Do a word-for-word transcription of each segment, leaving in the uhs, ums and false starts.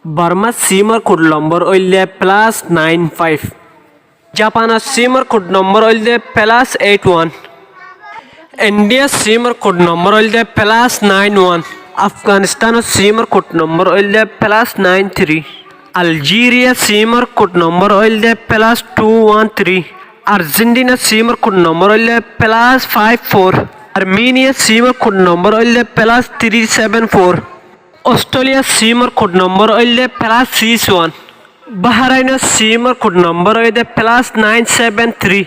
Bormar simor code nombor óilde plus nine five. Japanor simor code nombor óilde plus eight one. Indiar simor code nombor óilde plus nine one. Afganistanor simor code nombor óilde plus nine three. Algeriar simor code nombor óilde plus two one three. Arjentinar simor code nombor óilde plus five four. Armeniar simor code nombor óilde plus three seven four. Australiar simor code nombor óilde plus six one. Bahrainor simor code nombor óilde plus nine seven three.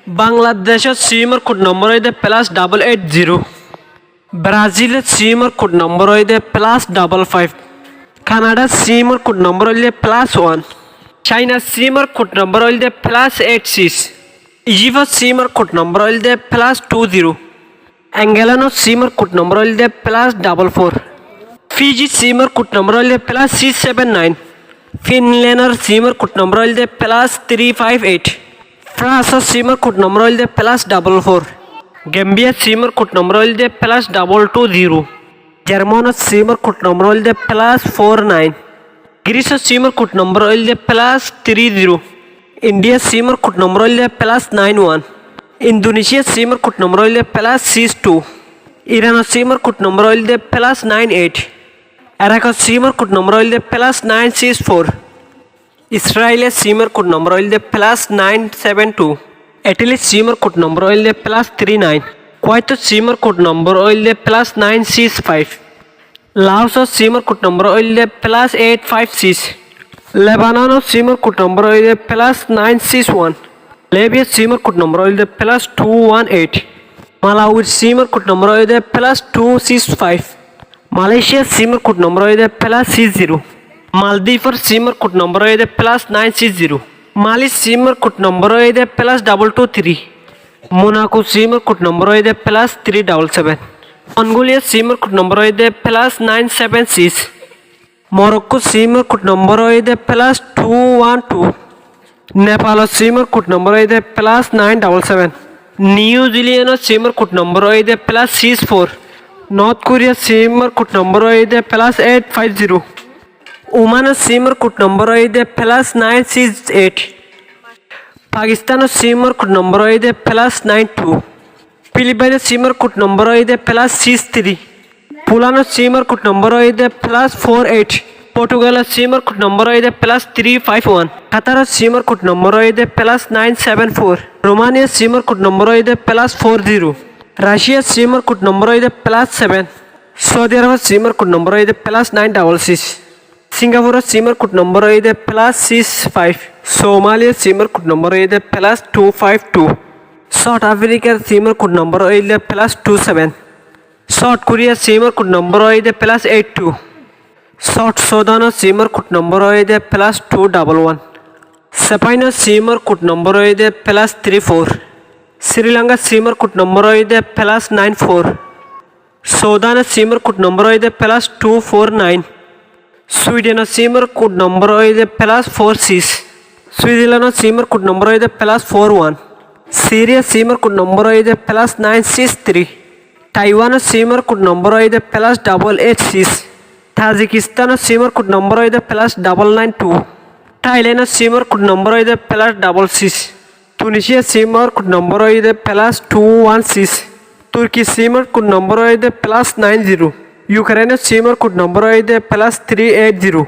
Bangladecor simor code nombor óilde plus double eight zero. Brazilor simor code nombor óilde plus double five. Kanadar simor code nombor óilde plus one. Chainar simor code nombor óilde plus eight six. Ijiptor simor code nombor óilde plus two zero. Englandor simor code nombor óilde plus double four. Fijir simor code nombor óilde plus six seven nine. Finlandor simor code nombor óilde plus three five eight. Fransor simor code nombor óilde plus double four. Gambiyar simor code nombor óilde plus double two zero. Jermanor simor code nombor óilde plus four nine. Grisor simor code nombor óilde plus three zero. Indiar simor code nombor óilde plus nine one. Indonesiar simor code nombor óilde plus six two. Iranor simor code nombor óilde plus nine eight. Erakor simor code nombor óilde plus nine six four. Israilor simor code nombor óilde plus nine seven two. Italir simor code nombor óilde plus three nine. Kuwaitor simor code nombor óilde plus nine six five. Laosor simor code nombor óilde plus eight five six. Lebanonor simor code nombor óilde plus nine six one. Libiyar simor code nombor óilde plus two one eight. Malawir simor code nombor óilde plus two six five. Malaysiar simor code nombor óilde plus six zero. Maldivar simor code nombor óilde plus nine six zero. Malir simor code nombor óilde plus double two three. Monakor simor code nombor óilde plus three double seven. Mongoliar simor code nombor óilde plus nine seven six. Morokkor simor code nombor óilde plus two one two. Nepalor simor code nombor óilde plus nine double seven. Niu Zilendor simor code nombor óilde plus six four. North Koriar simor code nombor óilde plus eight five zero. Umanor simor code nombor óilde plus nine six eight. Pakistanor simor code nombor óilde plus nine two. Pilipainor simor code nombor óilde plus six three. Pulanor simor code nombor óilde plus four eight. Portugalor simor code nombor óilde plus three five one. Kataror simor code nombor óilde plus nine seven four. Romaniar simor code nombor óilde plus four zero. Raciar simor code nombor óilde plus seven. Saudi Arabor simor code nombor óilde plus nine double six. Singapuror simor code nombor óilde plus six five. Somaliar simor code nombor óilde plus two five two. South Africar simor code nombor óilde plus two seven. South Koriar simor code nombor óilde plus eight two. South Sudanor simor code nombor óilde plus two double one. Spainor simor code nombor óilde plus three four. Sri Lankar simor code nombor óilde plus nine four. Sudanor simor code nombor óilde plus two four nine. Swidenor simor code nombor óilde plus four six. Switzerlandor simor code nombor óilde plus four one. Siriar simor code nombor óilde plus nine six three. Taiwanor simor code nombor óilde plus double eight six. Tajikistanor simor code nombor óilde plus double nine two. Thailandor simor code nombor óilde plus double six. Tunisiar simor code nombor óilde plus two one six. Turkir simor code nombor óilde plus nine zero. Ukrainor simor code nombor óilde plus three eight zero.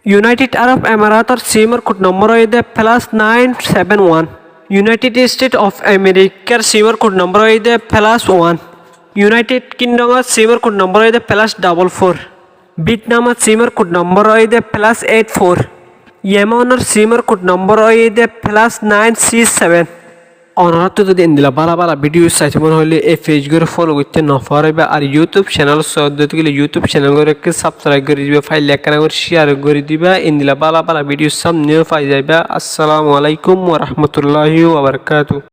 United Arab Emirator simor code nombor óilde plus nine seven one. United States of Americar simor code nombor óilde plus one. United Kingdomor simor code nombor óilde plus double four. Vietnamor simor code nombor óilde plus eight four. Yemenor simor code nombor óilde plus nine six seven. Onoráttu zodi endilla bála bála video saito mone hoile ei page gán follow goitté no foriba, ar YouTube channel sodde gile YouTube channel gán ekká subscribe gori diba, file ekkán gori share gori diba, endilla bála bála video samne fai zaiba. Assalamu alaikum wa rahmatullahi wa barakatuh.